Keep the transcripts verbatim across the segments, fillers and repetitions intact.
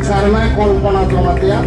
Sarma Kolpona Jamatia.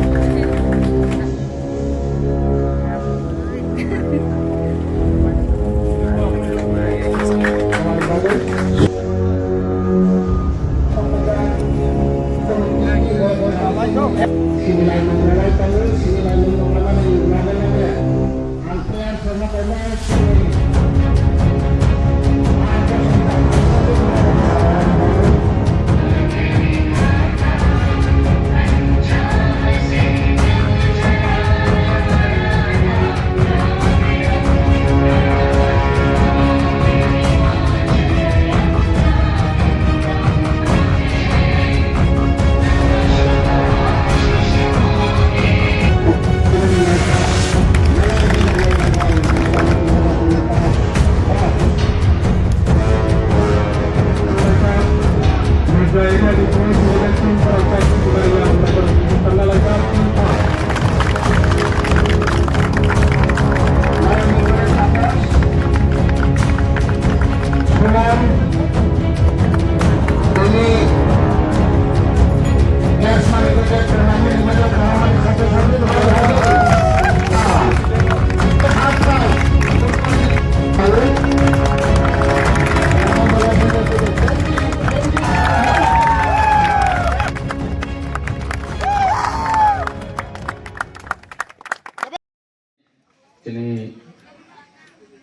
Chini,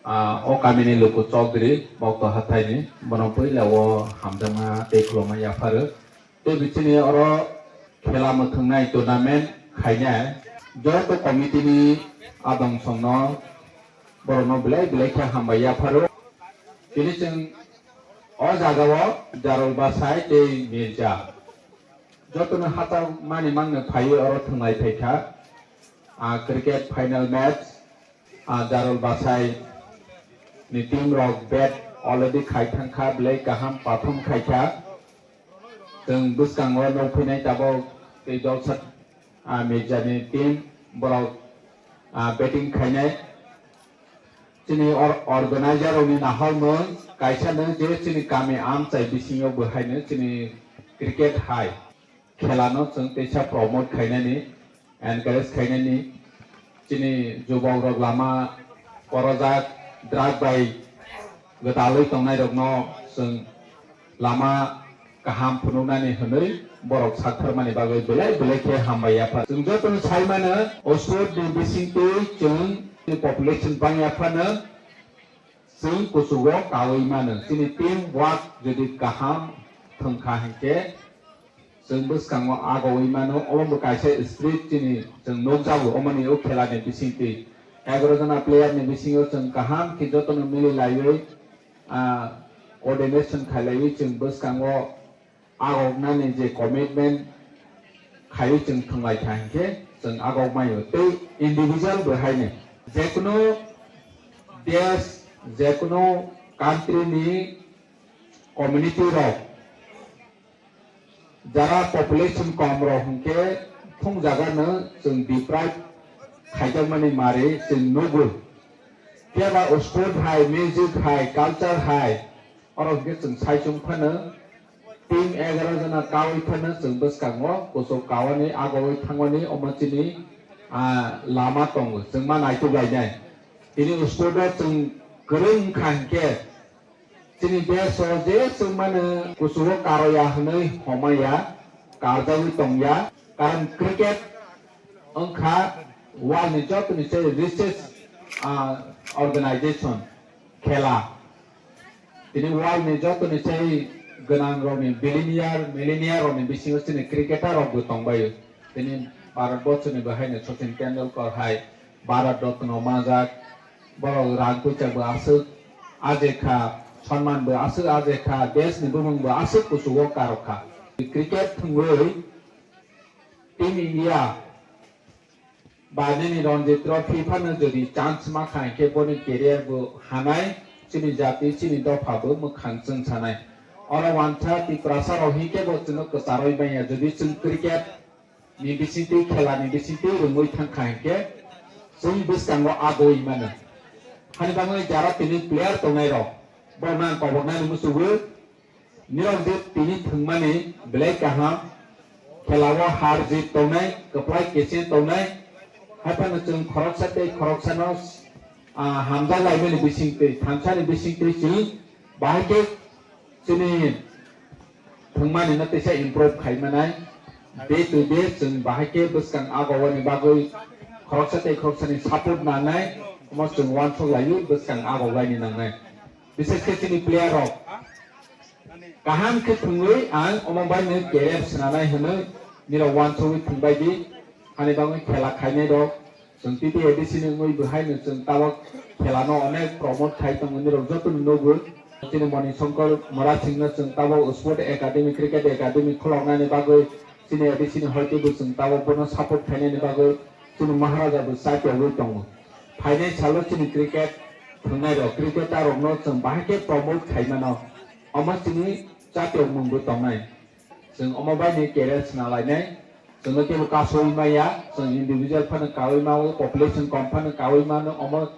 ah, o kamini luku Chokdri, Bokto Hathaini, bono puila o hamjakma tei khulumma yapharo. Tei bichini oro khela mwthwngnai tournament khainai joto committee ni adong songno borokno belai belai khe hambai yapharo. Tini chwng o jagao Jarul Basai tei Mirja jotono hachal mani mangno phaiwi oro thwnglai phaikha. Ah, cricket final match, ah, Jarul Basai ni team rok bat already khai thangkha, belai kaham perform khaikha. Chwng bwskango nukphinai tabuk tei Jolsa, ah, Mirja ni team borok, ah, batting khainai. Chini or-, organizer rokni naharmung kaisa no je chini kami amchai bisingo bo haino chini cricket hai khela no chwng teisa promote khainani, encourage khainani, chini jubok rok lama korojak drug bai gwdalwi tongnai rokno chwng lama kaham phunuknani hwnwi borok saktharmani bagwi belai belai khe hambai yaphar. Chwng jotono sai mano, o state ni bisingtwi chwng population bang yaphano chwng kuchugo kaui mano. Chini team work jodi kaham thwngkha hinkhe chwng bwskango agoui mano. Omo bo kaisa spirit chini chwng nukjago, omoni o khela ni bisingtwi egaroh jona player ni bisingo chwng kaham khe jotono mili laiwi, ah, coordination khailaiwi chwng bwskango agoknani je commitment khaiwi chwng thwnglaikha hinkhe chwng agok maio. Tei individual bo haino jekunu desh, jekunu country ni community rok jara population kom rok hinkhe thung jaga no chwng deprive khaijakmani mari chwng nugo. Phiya ba sport hai, music hai, culture hai, oro hinkhe chwng saichung phano team egaroh jona kaui phano chwng bwskango kuchuk kaui agoui thangmani omo chini, ah, lama tongo, chwng ma naituk lainai. Tini sport o chwng kwrwng wngkha hinkhe chini desh o je chwng mano kuchugo karoya hwnwi homaya, karjagwi tongya. Karon cricket wngkha world ni joto ni se richest, ah, organization, khela. Tini world ni joto ni se gwnang rok ni billionaire, millionaire rok ni bisingo chini cricketer rok bo tongbaio. Tini Bharat borso ni bo haino Sachin Tendulkar hai Bharat Ratna manjak, borok rang puisa bo aswk ajekha, sonman bo aswk ajekha, desh ni bumung bo aswk kuchugo karokha. Cricket thwngwi Team India ba nini Ranji Trophy phano jodi chance ma kha hinkhe boni career bo hanai, chini jati, chini dopha bo mwkhang chwng sanai. Oro wansa Tiprasa rok hinkhe bo chwngno kwcharwi manya, jodi chwng cricket ni bisingtwi, khela ni bisingtwi rwngwi thangkha hinkhe chwng bwskango agoi mano. Hani bagwi jara tini player tongnai rok, Borokno ang koboknani muchungo, nirok je tini thwngmani belai kaham, khelao har jit tongnai, kwplai kecheng tongnai, haiphano chwng khoroksa tei khoroksano, ah, hamjak laimani bisingtwi, thansani bisingtwi chwng bahai khe chini thwngmani no teisa improve khai manai. Day to day chwng bahai khe bwskang agogani bagwi khoroksa tei khoroksani support nangnai, omo chwng uansuk laiwi bwskang agoglaini nangnai. Bishesh khe chini player rok kaham khe thwngwi ang omo bai no career swnanai hwnwi nirok uansugwi thwngbai di, ani bagwi khela khainai rok. Chwng T T A D C ni wngwi bo haino chwng tabok khela no onek promote khai tongo, nirok joto no nugo. Chini Moni Shankar Murasing no chwng tabok Sport Academy, Cricket Academy khuloknani bagwi chini A D C ni hoite bo chwng tabok bono support khainani bagwi chini Maharaja bo chatiogwi tongo. Phainai salo chini cricket thwngnai rok, cricketer rok no chwng bahai khe promote khai mano. Omo chini chatiokmung bo tongnai. Chwng omo bai ni career swnalainai. Chwngno kebo kasowi maya, chwng individual phano kawi mao, population kom phano kawi mano, omo